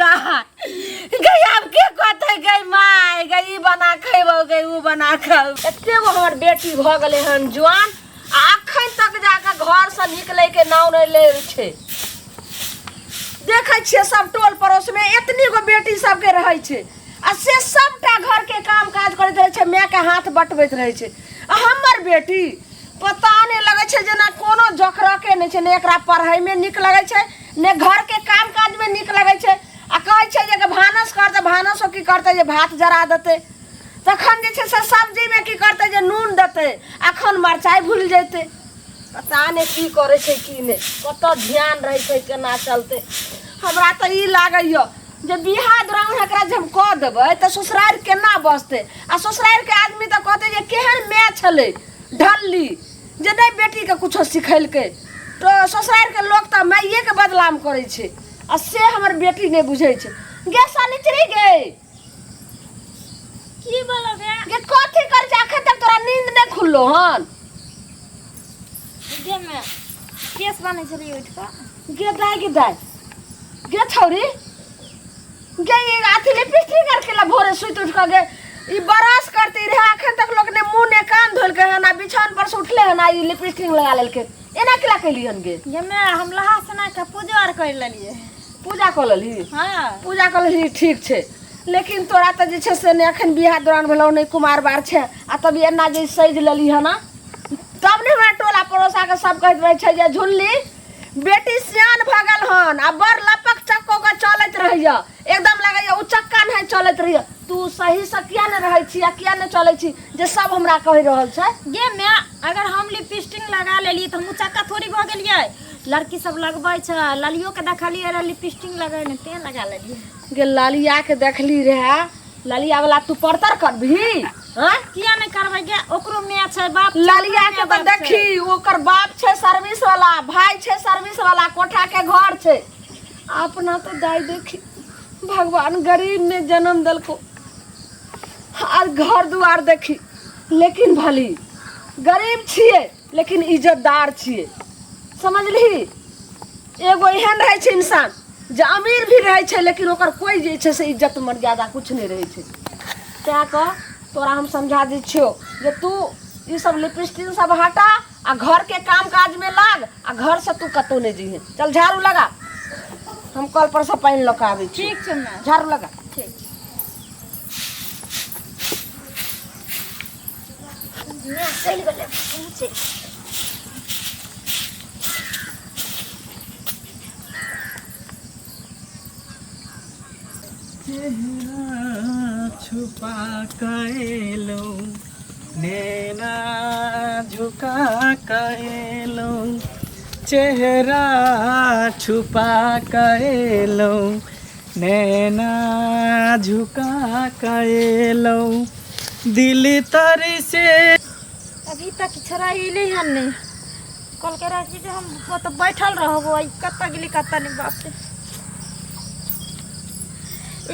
दाय गई आब के कहतै गई माय गई ई बना खैबौ गई ऊ बना खैबौ एते गो हमर बेटी भऽ गेलै हन जुआन आ अखन तक जाके घर से निकलै के नाम नहि ले छै देखै छियै सब टोल पड़ोस में एतनी गो बेटी सबके रहै छै आ से सबटा घर के काम काज करैत रहै छै माय के हाथ बटबैत रहै छै आ हमर बेटी पता नहि लगै छै जेना कोनो जोखरके नहि छै ने एकरा पढ़ैमे नीक लगै छै ने घरके काम काजमे नीक लगै छै आ कहै छै जे भानस कर तऽ भानसो की करतै जे भात जरा देतै तखन जे छै से सब्जीमे की करतै जे नून देतै अखन मरचाइ भूलि जेतै पता नहि की करै छै की नहि कतऽ ध्यान रहै छै केना चलतै हमरा तऽ ई लागैए जे बियाह दुरागमन एकरा जे हम कऽ देबै तऽ ससुरारि केना बसतै आ ससुरारिके आदमी तऽ कहतै जे केहन माय छलै ढल्ली जे नहि बेटीके कुछो सिखेलकै तऽ ससुरारिके लोक तऽ माइएके बदनाम करै छै आ से हमर बेटी नहि बुझै छै गे सनिचरी गे की बोलो गे गे कथी करै छै अखन तक तोरा नींद नहि खुललो हन गे में केस बनै छलियै उठि कऽ गे दाय गे दाय गे छौरी गे ई अथी लिपस्टिक आर केला भोरे सुति उठि कऽ गे ई ब्रश करती रहे अखन तक लोक ने मुँह ने कान धोलकै हन आ बिछान पर से उठले हन आ ई लिपस्टिक लगा लेलकै एना केला कैली हन गे गे में हम लहा सुना कऽ पूजो आर कर लेलियै पूजा कऽ लेलही हाँ पूजा कऽ लेलही ठीक छै लेकिन तोरा तऽ जे छै से ने एखन बियाह दौरान भेलौ नहि कुमार बार छै आ तब एना जे सजि लेलही हन तब ने हमरा टोला पड़ोसाके सब कहैत रहै छै जे झुल्ली बेटी सियान भऽ गेल हन आ बड़ लपक चक्को के चलैत रहैया एकदम लागैया उचक्का नहीं चलैत रहैया तू सही से किया नहि रहै छी आ किया नहि चलै छी जे सब हमरा कहि रहल छै गे माय अगर हम लिपस्टिक लगा लेलियै तऽ हम उचक्का थोड़ी भऽ गेलियै लड़की सब लगबै छै ललियो के देखलियै रहे लिपस्टिक लगेने तें लगा लेलियै गे ललिया के देखली रहे ललिया वाला तू परतर करबही हाँ किया नहि करबै गे ओकरो माय छै बाप छै, ललिया ओकरो के माय तऽ बाप छै। देखी ओकर बाप छै सर्विस वाला भाई छै सर्विस वाला कोठा के घर छै अपना तो दाई देखी भगवान गरीब में जन्म देलको आर घर दुआर देखी लेकिन भली गरीब छियै लेकिन इज्जतदार छियै समझलिही एगो एहन रहै छै इंसान जे अमीर भी रहै छै लेकिन ओकर कोइ जे छै से इज्जत मर्यादा किछु नहि रहै छै तैँ कऽ तोरा हम समझा दै छियौ जे तू ई सब लिपस्टिक सब हटा आ घरके काम काजमे लाग आ घरसँ तू कतहु नहि जइहे चल झाड़ू लगा हम कल पर से पानि लऽ कऽ आबै छी ठीक छै माय झाड़ू लगा ठीक माय चलि गेलै पहुँचे चेहरा छुपा कएलहुँ नैना झुका कएलहुँ चेहरा छुपा कएलहुँ नैना झुका कएलहुँ दिल तर से अभी तक छोड़ा अयलै हन नहि कहलकै रहए कि जे हम ओतऽ बैठल रहबो ई कतऽ गेलै कतऽ नहि बाप रे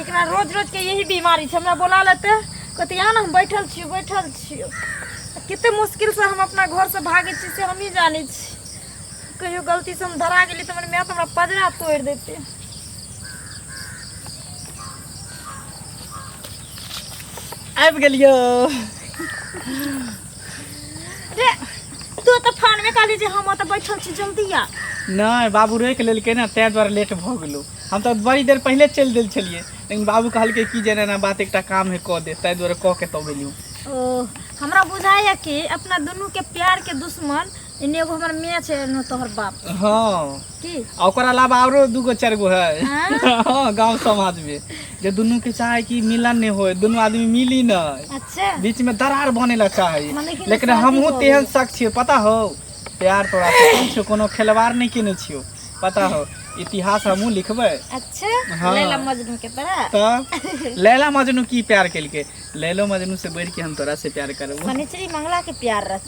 एकरा रोज रोज के यही बीमारी छै हमरा बोला लेतै कहतै यहाँ ने हम बैठल छियौ बैठल छियौ कते मुश्किलसँ हम अपना घरसँ भागै छी से हमही जानै छी कहियो गलतीसँ हम धरा गेली तऽ हमर माय तऽ हमरा पजरा तोड़ि देतै आबि गेलियौ रे तू तऽ फोन में कहली जे हम ओतऽ बैठल छी जल्दी आ नहि बाबू रोकि लेलकै ने ताहि दुआरे लेट भऽ गेलौ हम तऽ बड़ी देर पहिले चलि देल छलियै लेकिन बाबू कहलकै कि जे एना एना बात एकटा काम है कऽ दे ताहि दुआरे कऽ के तब एलियौ ओ हमरा बुझाइया कि अपना दुनू के प्यार के दुश्मन एने एगो हमर माय छै एने तोहर बाप हँ की आ ओकर अलावा आरो दूगो चारि गो है हाँ? हँ गाँव समाज में जे दुनू के चाहे कि मिलन नहीं होए दुनू आदमी मिली नहीं अच्छा बीच में दरार बने ला चाहे मने कि लेकिन शादी हमहूँ भऽ तेहन शक छियै पता हो प्यार तोरा से कम छियौ कोनो खेलवाड़ नहीं केने छियौ पता हो इतिहास हमहूँ लिखबै अच्छा हाँ। लैला मजनू के तरह तऽ लैला मजनू की प्यार केलकै लैलो मजनू से बढ़ि के हम तोरा से प्यार करबो शनिचरी मंगला के प्यार रह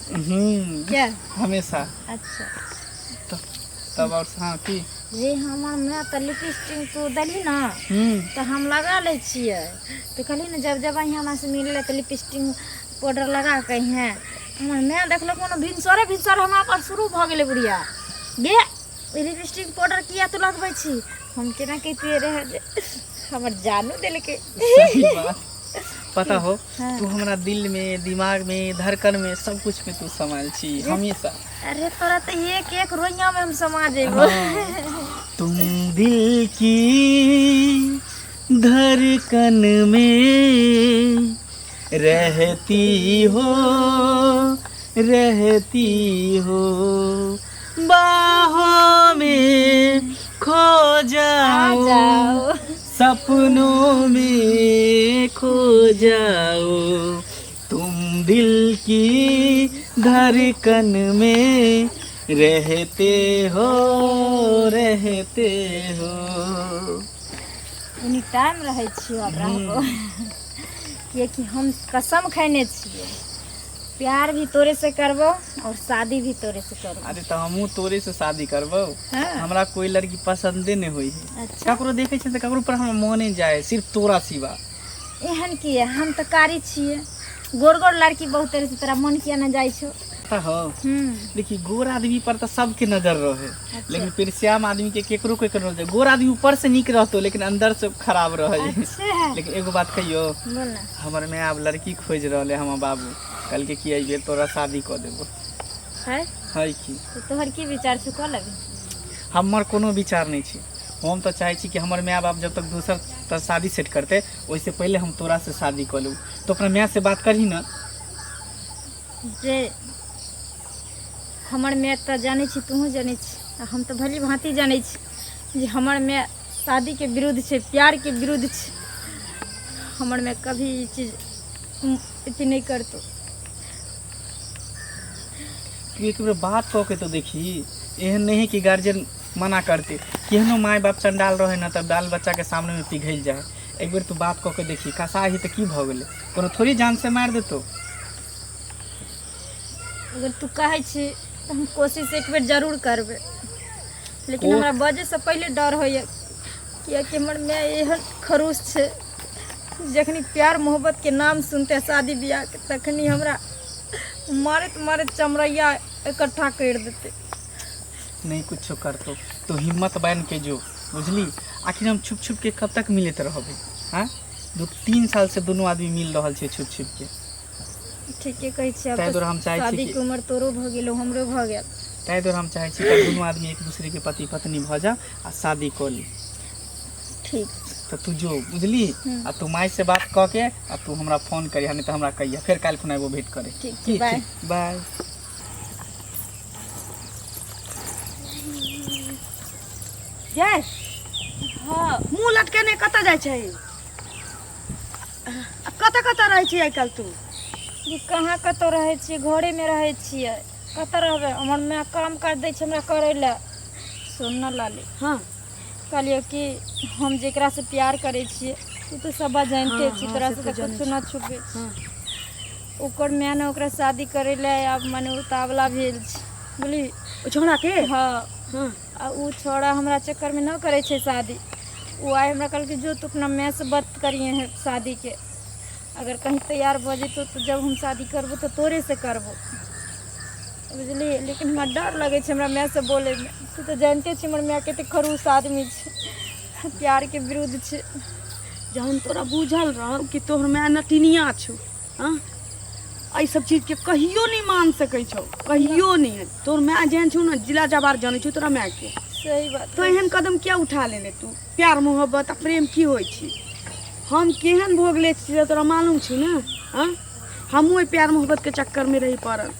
क्या हमेशा अच्छा तब और हाँ की रे हमर माय तऽ लिपस्टिक तू देलही ने तऽ हम लगा लै छियै तऽ कहली ने जब जब अहीं हमरा से मिललै तऽ लिपस्टिक पाउडर लगा के अइहें हमर माय देखलक कोनो भिनसरे भिनसर हमरा पर शुरू भऽ गेलै बुढ़िया गे लिपस्टिक पाउडर किया तू लगबै छी हम केना कहितियै रहए जे हमर जानू देलकै। सही बात। पता हो, हाँ। तू हमरा दिल में, दिमाग में, धड़कन में, सब कुछ में तू समायल छी हमेशा। अरे तोरा तऽ एक एक रोइया में हम समा जेबो। हाँ। तुम दिल की धड़कन में रहती हो, रहती हो, बाहों में खो आ जाओ, जाओ, सपनों में खो जाओ, तुम दिल की धड़कन में रहते हो, रहते हो। एनी टाइम रहै छियै आब रहबो, किएकि हम कसम खैने छियै, प्यार भी तोरे से करबो और शादी भी तोरे से करबो। अरे तऽ हमहूँ तोरे से शादी करबो। हाँ। हमरा कोई लड़की पसंदे नहीं होई है। अच्छा। ककरो देखै छै तऽ ककरो पर हमरा मोने जाए, सिर्फ तोरा सिवा। एहन किए? हम तऽ कारी छियै, गोर गोर लड़की बहुत रहै छै, तोरा मन किया ने जाइ छौ? पता हो? देखी, गोर आदमी पर तऽ सबके नजर रहे। अच्छा। लेकिन फिर श्याम आदमी के केकरो केकरो नजर, गोर आदमी ऊपर से नीक रहतो लेकिन अंदर से खराब रहे। अच्छा। लेकिन एगो बात कहियो? बोल ना। हमर माय आब लड़की खोजि रहल है। हमर बाबू कहलकै कि एहि बेर तोरा शादी कऽ देबो। है? है की। तऽ तोहर की विचार छौ, कऽ लेबही? हमर कोनो विचार नहि छै। हम तऽ चाहै छी कि हमर माय बाप जब तक दोसर तऽ शादी सेट करतै, ओहिसँ पहिले हम तोरासँ शादी कऽ लेब। तो अपना माय से बात करही ने। जे हमर माय तऽ जानै छी, तूहूँ जानै छी आ हम तऽ भली भाँति जानै छी जे हमर माय शादीके विरुद्ध छै, प्यारके विरुद्ध छै। हमर माय कभी ई चीज अथी नहि करतौ। तू एक बेर बात कऽ के तो देखी। एहन नहीं है कि गार्जियन मना करते। केहनो माय बाप चंडाल रहे ना, तब बाल बच्चा के सामने में पिघल जाए। एक बेर तू बात कऽ के देखी। कसा ही तऽ की भऽ गेलै? कोनो थोड़ी जान से मारि देतौ। अगर तू कहै छी तऽ हम कोशिश एक बेर जरूर करबै, लेकिन हमरा बजैसँ पहिले डर होइए, किएकि हमर माय एहन खड़ूस छै, जखनी प्यार मोहब्बतके नाम सुनते, शादी बियाहके, तखनी हमरा मारैत मारैत चमड़ैया इकट्ठा करि देतै। नहीं कुछो करतो तो हिम्मत बान्हि के जो, बुझली? आखिर हम छुप छुप के कब तक मिलैत रहबै? हाँ, 2-3 साल से दुनू आदमी मिल रहल छै छुप छुप के। ठीके कहै छियै आब। ताहि तऽ दुआरे हम चाहै छी शादीके उमर तोरो भऽ गेलौ, हमरो भऽ गेल। ताहि दुआरे हम चाहै छी कि दुनू आदमी एक दूसरे के पति पत्नी भऽ जा आ शादी कऽ ली। ठीक। तऽ तू जो, बुझली? आ तू माय से बात कऽ के आ तू हमरा फोन करिहा, नहीं तऽ हमरा कहिया। फेर काल्हि खुना एगो भेंट करे। ठीक छै। की? बाय। ठीक, बाय। जय। हँ। मुँह लटकेने कतऽ जाइ छै आ कतऽ कतऽ रहै छी आइ काल्हि तू? जी, कहाँ कतऽ रहै छियै? घरेमे रहै छियै, कतऽ रहबै? हमर माय काम काज दै छै हमरा करै लए। सुन न लाली। हँ। कहलियै कि हम जेकरासँ प्यार करै छियै, तू तऽ सब बात जानिते हँ। छी। हँ, तोरासँ से तऽ तऽ जानै कुछो छी। न छुपै छै। हँ। ओकर माय ने ओकरा शादी करै लए आब मने उतावला भेल छै, बुझली? ओ छौड़ाके? हँ। हँ। आ ओ छौड़ा हमरा चक्करमे न करै छै शादी। ओ आइ हमरा कहलकै, जो तू अपना मायसँ बात करिहे है शादीके, अगर कहीं तैयार भऽ जेतौ तऽ जब हम शादी करबो तऽ तोरेसँ करबो, बुझलियै? लेकिन हमरा डर लगै छै हमरा मायसँ बोलैमे। तू तऽ जानिते छी हमर माय कतेक खड़ूस आदमी छै, प्यारके विरुद्ध छै। जहन तोरा बुझल रहौ कि तोहर माय नटिनिया छौ, हँ, एहि सब चीजके कहियो नहि मान सकै छौ, कहियो नहि। तोहर माय जेहन छौ ने, जिला जवार जानै छौ तोरा मायके। सही बात। तो एहन कदम किया उठा लेने तू? प्यार मोहब्बत आ प्रेम की होइ छै, हम केहन भोगले छी से तोरा मालूम छौ ने? हँ, हमहूँ ओहि प्यार मोहब्बतके चक्करमे रही पड़ल,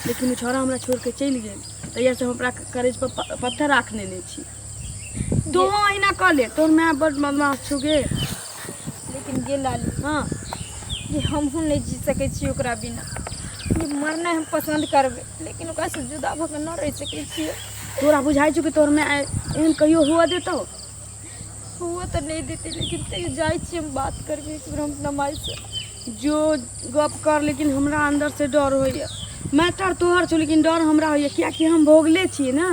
लेकिन ओ छौड़ा हमरा छोड़ि कऽ चलि गेल। तहियासँ हम अपना करेज पर पत्थर राख लेने छी। तोहूँ अहिना कऽ ले, तोहर माय बड़ बदमाश छौ गे। लेकिन गे लाली। हँ। जे हमहूँ नहि जी सकै छी ओकरा बिना। जे मरनाइ हम पसन्द करबै, लेकिन ओकरासँ जुदा भऽ कऽ नहि रहि सकै छियै। तोरा बुझाइ छौ कि तोहर माय एहन कहियो हुअ देतौ? हुअ तऽ नहि देतै, लेकिन तैयो जाइ छियै, हम बात करबै एक बेर हम अपना मायसँ। जो गप कर, लेकिन हमरा अंदर से डर होइए। मैटर तोहर छौ, लेकिन डर हमरा होइए, कियाकि हम भोगले छियै ने,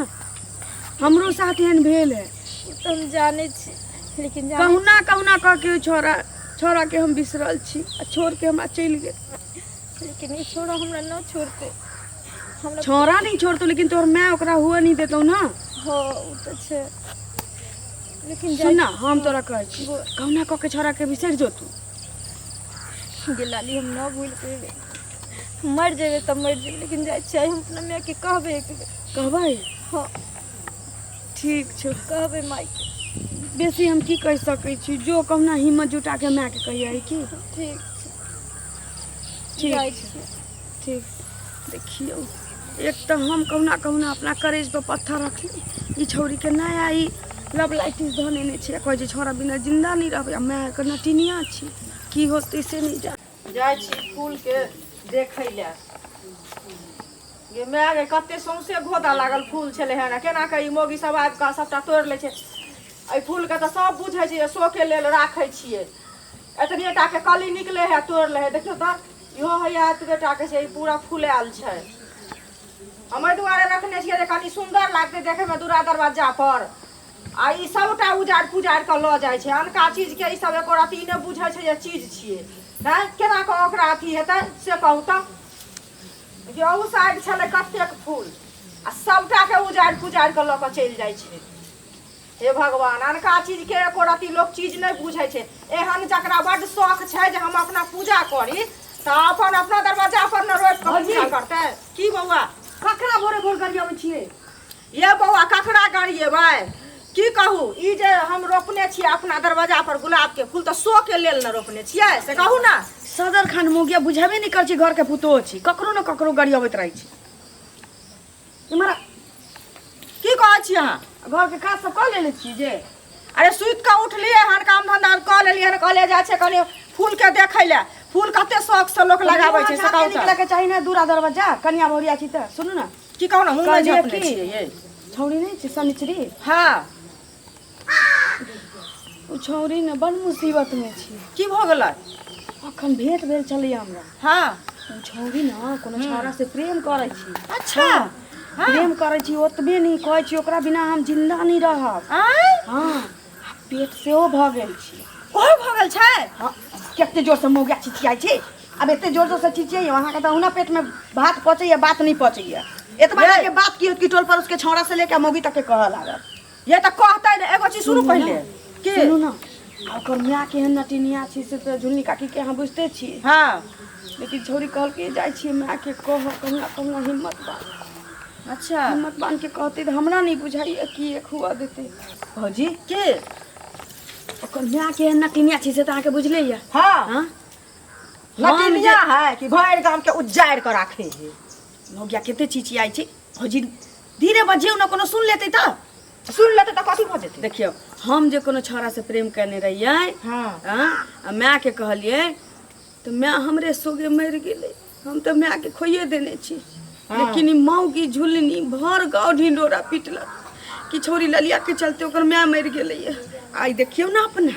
हमरो साथ एहन भेल है। ओ तऽ हम जानै छी, लेकिन जानै कहुना कहुना कऽ के ओहि छौड़ा छौड़ाके हम बिसरल छी आ छोड़ के हमरा चलि गेल। लेकिन ई छोड़ा हमरा नहि छोड़तै हमरा। छौड़ा नहीं छोड़तौ, लेकिन तोहर माय ओकरा हुअ नहीं देतौ ने। हँ, ओ तऽ छै। लेकिन सुन ना हम तोरा कहै छी कहुना कऽ के छोड़ा के बिसरि जो तू। गे लाली हम न भूल पेबै, मरि जेबै तऽ मरि जेबै, लेकिन जाइ छियै हम अपना मायके कहबै एक बेर। कहबै? हँ। ठीक छौ। कहबै मायके। बेसी हम की कहि सकै छी, जो कहुना हिम्मत जुटा के मायके कहियै की। ठीक छै। ठीक जाइ छै। छियै। ठीक। देखियौ एक तऽ हम कहुना कहुना अपना करेज पर पत्थर रखली, ई छौड़ीके नया ई लव लाइटिस धऽ नेने छै, कहै छै छौड़ा बिना जिन्दा नहि रहबै, आ माय एकर नटिनिया छी, की होतै से नहि जान। जाइ छी फूलके देखै लए। गे माय गे, कते सौंसे घोदा लागल फूल छलै हन, आ केना कऽ ई मौगी सब आबि कऽ सबटा तोड़ि लै छै। एहि फूलके तऽ सब बुझै छै जे शोके लेल राखै छियै। एतनिए टाके कली निकलै है तोड़ि लै है। देखियौ तऽ इहो हैया एतबे टाके छै, ई पूरा फुलायल छै। हम एहि दुआरे रखने छियै जे कनि सुन्दर लागतै देखैमे दूरा दरवाजा पर, आ ई सबटा उजाड़ि पुजाड़ि कऽ लऽ जाइ छै। अनका चीजके ई सब एको रत्ती नहि बुझै छै जे चीज छियै। आँय केना कऽ ओकरा अथी हेतै से कहू तऽ। देखियौ अहू साइड छलै कतेक फूल, आ सबटाके उजाड़ि पुजाड़ि कऽ लऽ कऽ चलि जाइ छै। हे भगवान, अनका चीजके एको रत्ती लोक चीज नहि बुझै छै। एहन जकरा बड्ड शौक छै जे हम अपना पूजा करी, तऽ अपन अपना दरवाजा पर ने रोपि कऽ पूजा करतै। की बौआ? ककरा भोरे भोर गरियाबै छियै? ये बौआ ककरा गरियेबै, की कहू, ई जे हम रोपने छियै अपना दरवाजा पर गुलाबके फूल, तऽ शोके लेल ने रोपने छियै, से कहू ने। सदर खान मोगिया बुझेबे नहि करै छै, घरके पुतोह छी, ककरो ने ककरो गरियबैत रहै छै। इम्हर की कहै छी अहाँ? घरके काज सब कऽ लेने छी जे? अरे सुति कऽ उठलियै हन, काम धंधा कऽ लेलियै हन, कहलियै जाइ छै कनि फूलके देखै लए। फूल कते शौकसँ लोक लगाबै छै से कहू तऽ। निकलऽके चाही ने दूरा दरवाजा, कनिया बहुरिया छी तऽ। सुनू ने। की कहू ने, मुँह नहि कहलियै झपने की? छियै यै। छौड़ी नहि छै शनिचरी? हँ। ओ छौड़ी ने बड़ मुसीबतमे छै। की भऽ गेलै? अखन भेंट भेल छलै हमरा। हँ। ओ छौड़ी ने कोनो छौड़ा से प्रेम करै छी। अच्छा। हँ। प्रेम करै छी, ओतबे नहि कहै छी ओकरा बिना हम जिन्दा नहि रहब। आँय? हँ, आ पेट सेहो भऽ गेल छै। ओहो भऽ गेल छै? हँ, कते जोरसँ मौगिया चिचियाइ छै। आब एते जोर जोरसँ चिचियाइए अहाँके तऽ ओहुना पेटमे भात पचैए, बात नहि पचैए। एतबा यै। के बात की होत कि टोल पड़ोसके छौड़ा से लेके मौगी तकके कहऽ लागत। ये तऽ कहतै ने। एगो चीज सुनू सुनू पहिले। ने। की? सुनू ने, आ ओकर माय केहन नटिनिया छै से तऽ झुलनी काकीके अहाँ बुझिते छियै। हँ। लेकिन छौड़ी कहलकै जाइ छियै मायके कहऽ, कहुना कहुना हिम्मत बान्ह। अच्छा। हिम्मत बान्ह के कहतै तऽ हमरा नहि बुझाइए की एक हुआ देतै। भौजी। की? ओकर माय केहन नटिनिया छै से तऽ अहाँके बुझले यऽ। हँ। हँ? नटिनिया है कि भरि गामके उजाड़ि कऽ राखै है। मौगिया कते चिचियाइ छै। भौजी धीरे बजियौ ने, कोनो सुन लेतै तऽ। सुन लेतै तऽ कथी भऽ जेतै? देखियौ, हम जे कोनो छौड़ासँ प्रेम केने रहियै। हँ। हँ, आ मायके कहलियै तऽ माय हमरे सोगे मरि गेलै। हम तऽ मायके खोइए देने छी। हँ। लेकिन ई मौगी झुलनी भर गाँव ढिंडोरा पिटलक कि छौड़ी ललियाके चलते ओकर माय मरि गेलैए। आइ देखियौ ने अपना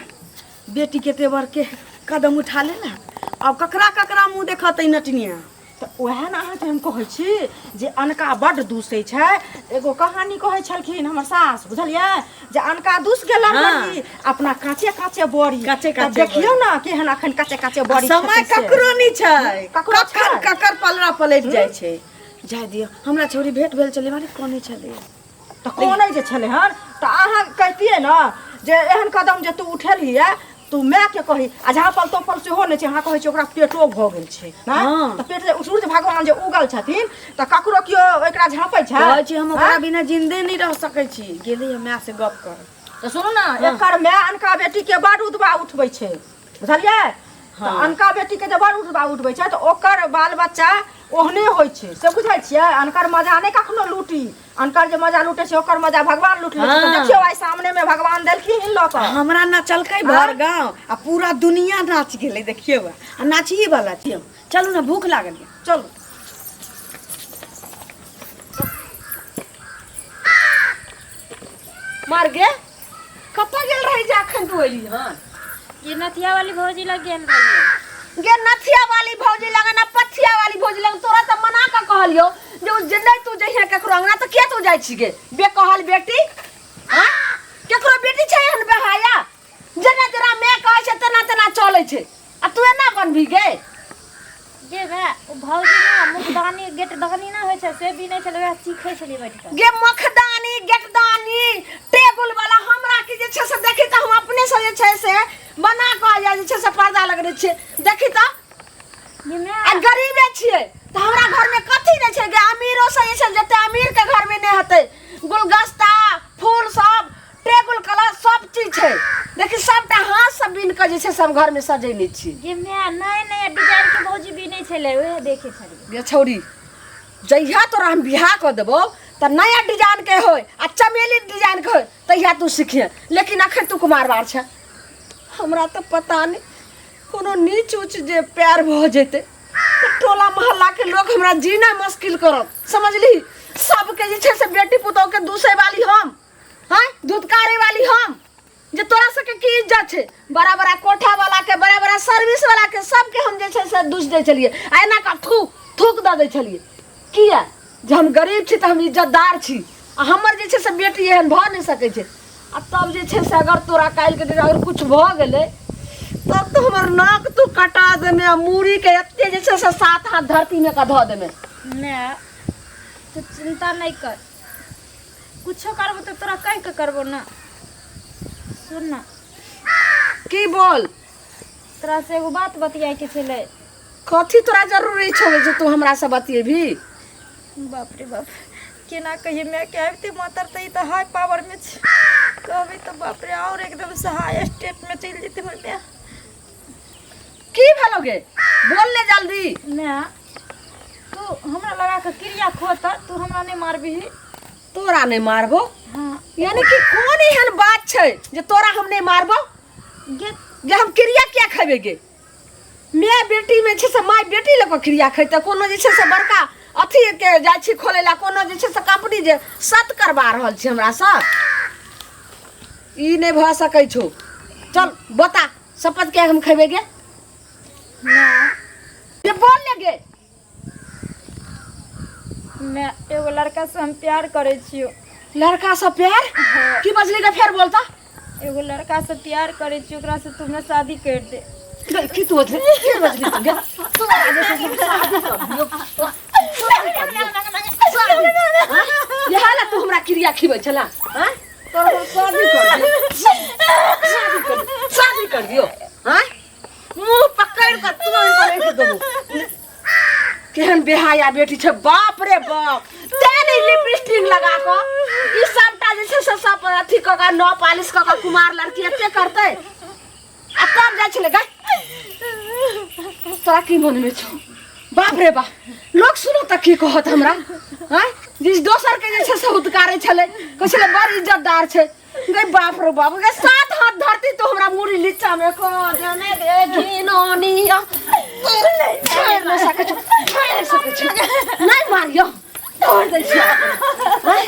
बेटी कते बड़के कदम उठा लेलक। आब ककरा ककरा मुँह देखतै नटनिया? तऽ उएह ने अहाँके हम कहै छी जे अनका बड्ड दूसै छै। एगो कहानी कहै छलखिन हमर सास, बुझलियै, जे अनका दूस गेलन। बड़ी अपना काँचे काँचे बड़ी। काँचे तऽ काँचे। देखियौ ने केहन अखन काँचे काँचे बड़ी समय खेतै से। ककरो नहि छै। ककरो कखन छै? ककर पलड़ा पलटि जाइ छै। जाय दियौ, हमरा छौड़ी भेंट भेल छलै, मारे कनै छलै। तऽ कनै जे छलै हन तऽ अहाँ कहितियै ने जे एहन कदम जे तू उठेलही, तू मायके कही। आ झाँपल तोपल सेहो नहि छै। अहाँ कहै छियै ओकरा पेटो भऽ गेल छै। हँ। तऽ पेट जे सूर्य भगवान जे उगल छथिन तऽ ककरो केओ एकरा झाँपै छै? कहै छी हम ओकरा बिना जिन्दे नहि रह सकै छी। गेली हम माय से गप कर। तऽ सुनू ने, एकर माय अनका बेटीके बड उतबा उठबै छै, बुझलियै? तऽ अनका बेटीके जे बड़ उठबा उठबै छै तऽ ओकर बाल बच्चा ओहने होइ छै, से बुझै छियै? अनकर मजा नहि कखनो लूटी। अनकर जे मजा लूटे छै ओकर मजा भगवान लूट लै छै। तऽ हँ। देखियौ, आइ सामनेमे भगवान देलखिन लऽ कऽ। हमरा नचलकै भर गाँव आ पूरा दुनिया नाच गेलै। देखियौ, आ नाचिए वाला छियौ। चलू ने, भूख लागल यऽ, चलू। मार गे, कतऽ गेल रही जे अखन तू एली हन? ये नथिया वाली भौजी लग गेल रहियै। गे नथिया वाली भौजी लग ना पथिया वाली भौजी लग, तोरा तऽ मना कऽ कहलियौ जे ओ जे नहि तू जइहे केकरो अंगना, तऽ किया तू जाइ छी गे बेकहल बेटी? हाँ, केकरो बेटी छै एहन बेहाया? जेना जेना माय कहै छै तेना तेना चलै छै, आ तू एना बनबही गे? गे भाय, ओ भौजी ना मुखदानी गेटदानी ना होइ छै से भी नहि छलै, वएह सीखै छलियै बैठ कऽ। गे मखदानी गेटदानी टेबुल वाला हमरा कि जे छै से देखी तऽ हम अपने से जे छै से बना कऽ या जे छै से पर्दा लगने छियै देखी तऽ। गे माय आ गरीबे छियै तऽ हमरा घरमे कथी नहि छै गे अमीरो से जे छै जते अमीर के घरमे नहि हेतै गुलगस्ता फूल सब टेबुल कलर सब चीज छै देखी सबटा हाथ से बीन कऽ जे छै से हम घरमे सजेने छी। गे माय नया नया डिजाइन के भौजी बीनै छलै उएह देखै छलियै। गे छौड़ी जहिया तोरा हम बियाह कऽ देबौ तऽ नया डिजाइन के होय आ चमेली डिजाइन के होय तहिया तू सीखिहे लेकिन अखन तू कुमार बार छै हमरा तऽ पता नहि कोनो नीच उच जे पैर भऽ जेतै तऽ टोला मोहल्ला के लोग हमरा जीना मुश्किल करत समझली सबके जे छै से बेटी पुतोह के दूसै वाली हम हाँ धुतकारे वाली हम जे तोरा सबके की इज्जत छै बड़ा बड़ा कोठा वाला के बड़ा बड़ा सर्विस वाला के सबके हम जे छै से दूस दै छलियै आ एना कऽ थूक थूक दऽ दै छलियै किया जे हम गरीब छी तऽ हम इज्जतदार छी आ हमर जे छै से बेटी एहन भऽ नहि सकै छै आ तब जे छै से अगर तोरा काल्हिके दिन अगर किछु भऽ गेलै तब तऽ हमर नाक तू कटा देमे आ मूड़ीके एते जे छै से सात हाथ धरतीमे कऽ धऽ देमे। माय तू चिंता नहि कर कुछो करबो तऽ तोरा कहि कऽ करबो ना। सुन ना। की बोल? तोरा से एगो बात बतियाके छलै। कथी तोरा जरूरी छौ जे तू हमरा से बतियेबही? बाप रे बाप केना कहिए माय के आबिते मातर तऽ ई तऽ हाई पावर में छै कहबै तऽ बाप रे और एकदम से हाई स्टेट में चलि जेतै हमर माय। की भेलो गे बोल ले जल्दी। माय तू हमरा लगा के क्रिया खो तऽ तू हमरा नहि मारबिही। तोरा नहि मारबो? हाँ। यानी कि कोन एहन बात छै जे तोरा हम नहि मारबो? गे जे हम क्रिया किया खेबै गे? माय बेटी में छै से माय बेटी लऽ कऽ क्रिया खेतै कोनो जे छै से बड़का अथी के जाइ छी खोलै लए कोनो जे छै से कंपनी जे सत करबा रहल छै हमरा से ई नहि भऽ सकै छौ। चल बता शपथ किया हम खेबै गे? माय जे बोल ले गे। मैं एगो लड़का से हम प्यार करै छियो। लड़का से प्यार? हाँ। की बजली गे फेर बोलता? एगो लड़का से प्यार करै छियो ओकरा से तू हमरा शादी कर दे। गई, की तू बजली? की बजली तू गे? तू जे छै से शादी कर दियो। शादी कर दियो। शादी। हाँ? इएह ला तू हमरा क्रिया खिबै छला हाँ? तोरा हम शादी कर दियो। शादी कर दियो। शादी कर दियो। हाँ? मुंह पकड़ कऽ तोड़ कऽ राखि देबो। केहन बेहाया बेटी छै बाप रे बाप तें नहि लिपस्टिक लगा कऽ ई सबटा जे छै से सब अथी कऽ कऽ नौ पालिश कऽ कऽ कुमार लड़की एते करतै आ तब जाइ छलै गै तोरा की मनमे छौ? बाप रे बाप लोक सुनो तऽ की कहत हमरा आँय जे दोसर के जे छै से हुतकारै छलै कहै छलै बड़ इज्जतदार छै गै बाप रे बाप गै सात हाथ धरती तो हमरा मुड़ी नीचा में कऽ देने गे घिनौनिया छोड़ि नहि सकै छौ छोड़ि नहि सकै छौ नहि मारियौ तोड़ दै छियौ आँय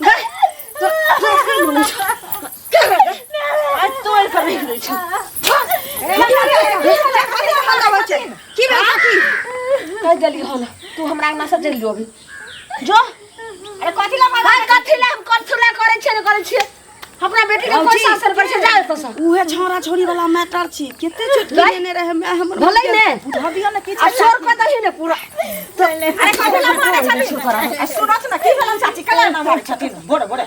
गै तोरा की मोन छौ के रे गै आइ तोड़ कऽ राखि दै छौ। की भेल की? कहि देली हन तू हमरा अंगना से चलि जो अभी जो। अरे कथी ला मारै? हाय कथी ला हम कथी ला करै छियै ने करै छियै अपना बेटी के कोई शासन करै छै जा एतऽ से। उहे छौड़ा छौड़ी वाला मैटर छी केते चुटकी गै? लेने रहे मैं हमर भलै ने बुझबियो ने की आ शोर कऽ दही ने पूरा। अरे कथी ला मारै छथिन? आ सुनत ने की भेलन चाची कला ना मारै छथिन? बोरे बोरे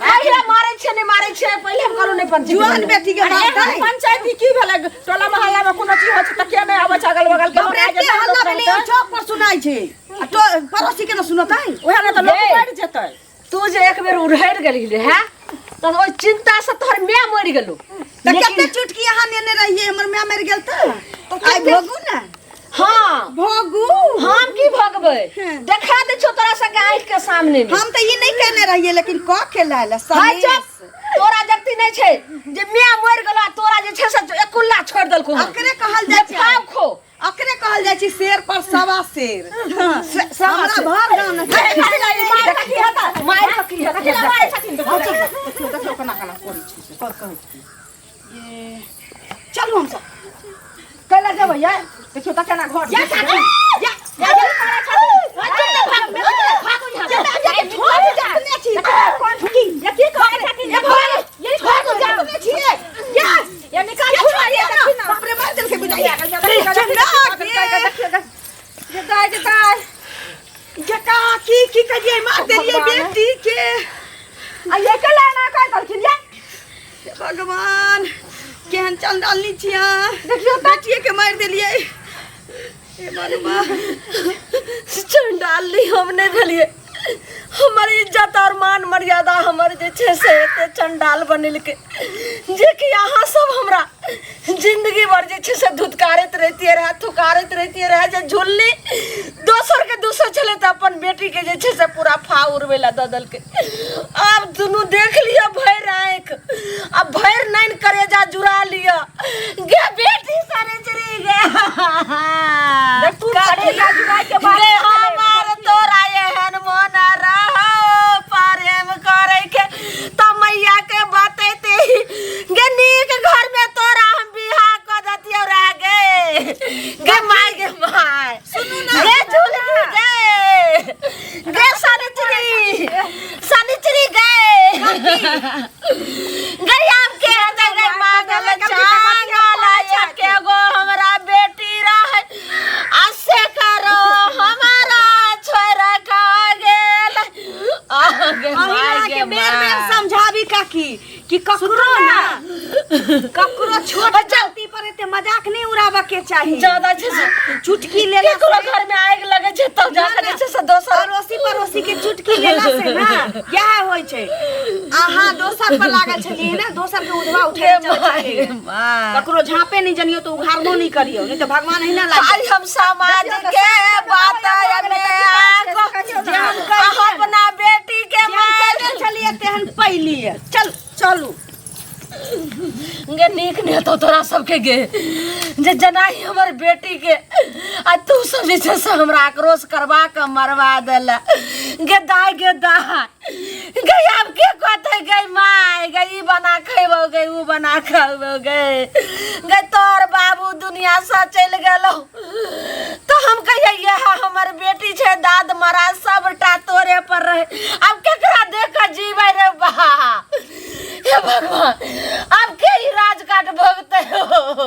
पहिले मारै छियै नहि मारै छियै पहिले हम कहलहुँ नहि पंचायत जुआन बेटी के बाप अरे पंचायती की भेलै? टोला मोहल्ला में कोनो चीज होइ छै तऽ के नहि आबै छै अगल बगल के? बाप रे एते हल्ला भेलै ओहि चौक पर सुनाइ छै आ तो पड़ोसी के न सुनतै ओएह ने तऽ लोक गे। बढ़ि जेतै। तू जे एक बेर उड़हरि गेलही रे है तऽ ओहि चिंता से तोहर माय मरि गेलौ। तऽ लेकिन कते चुटकी अहाँ नेने रहियै हमर माय मरि गेल तऽ आइ भोगू ने। हाँ भोगू। हम की भोगबै? हाँ। देखा दै छौ तोरा सबके आँखि के सामने में। हम तऽ ई नहि कहने रहियै लेकिन कऽ के लायल हाय सनेश। चुप तोरा जगती नहि छै जे माय मरि गेलौ आ तोरा जे छै से एकुल्ला छोड़ि देलकौ हन। अकरे कहल जाइ जे छै। फाव खो। अकरे कहल जाइ छै शेर पर सवा शेर। हाँ, सवा हमरा शेर। भर गाँव ने मारि कऽ की हेतै? देखियौ देखियौ केना केना करै छै से कहै छै। चलू हमसब कैला जेबै यै? देखियौ तऽ केना घर जा चाची, जा, जा, जा, की की करियै मार देलियै बेटी के। आ ये कैला एना कहि देलखिन यै? हे भगवान केहन चंडालनी छी अहाँ देखियौ बेटिए के मारि देलियै हे भगवान चंडालनी हम नहि भेलियै हमर इज्जत और मान मर्यादा हमर जे छै से एते चंडाल बनेलकै जे कि अहाँ सब हमरा जिंदगी भर जे छै से धुतकारैत रहितियै रहए थुकारैत रहितियै रहए जे झुल्ली दोसरके दूसर छलै तऽ अपन बेटीके जे छै से पूरा फा उड़बै लए दऽ देलकै आब दुनू देख लिअ भरि आँखि आ भरि नैन करेजा जुड़ा लिअ गे बेटी सरेचरी गे देख तू करेजा जुड़ाय के बात गे हमार तोरा एहन मन रहो प्रेम करे के त मैया के बतेते गे नीक घर में तोरा हम बियाह क देतियौ रे गे गे माय गे माय सुनू ना गे झुलनी गे गे सनिचरी सनिचरी गे गे आब के हेतै गे मांगल चांगल एके गो हमरा बेटी रहै आ से करो हमारा छोरा खा गेल आ गे अहिना माय के गे बेर बेर माय समझाबी काकी कि ककरो ना ककरो छोट गलती पर एते मजाक नहीं उड़ाबऽ के चाही ज्यादा छै से चुटकी लेला केकरो घर में आगि लगे छै तब जाके जे छै से दोसर अड़ोसी पड़ोसी के चुटकी लेला से ना इएह होइ छै अहाँ दोसर पर लागल छलियै ना दोसर के उधवा उठे माय माय ककरो झाँपे नहीं जनियो तो उघारबो नहीं करियो नहीं तो भगवान ही ना लागे आई हम समाज के बात में आको अपना बेटी के मार छलियै तेहन पैलियै चल चलू गे नीक नहि हेतौ तोरा सबके गे जे जेनाही हमर बेटी के आ तू सब जे छै से हमरा आक्रोश करवा के मरवा देला गे दाय गे दाय गे आब के कहते गे माय गे ई बना खेबौ गे ऊ बना खेबौ गे गे तोर बाबू दुनिया से चलि गेलौ तो हम कहिए यह हमर बेटी छै दाद मरा सबटा तोरे पर रहे आब केकरा देख के जीबै रे बा हे भगवान आब के ई राजकाट भोगते हो।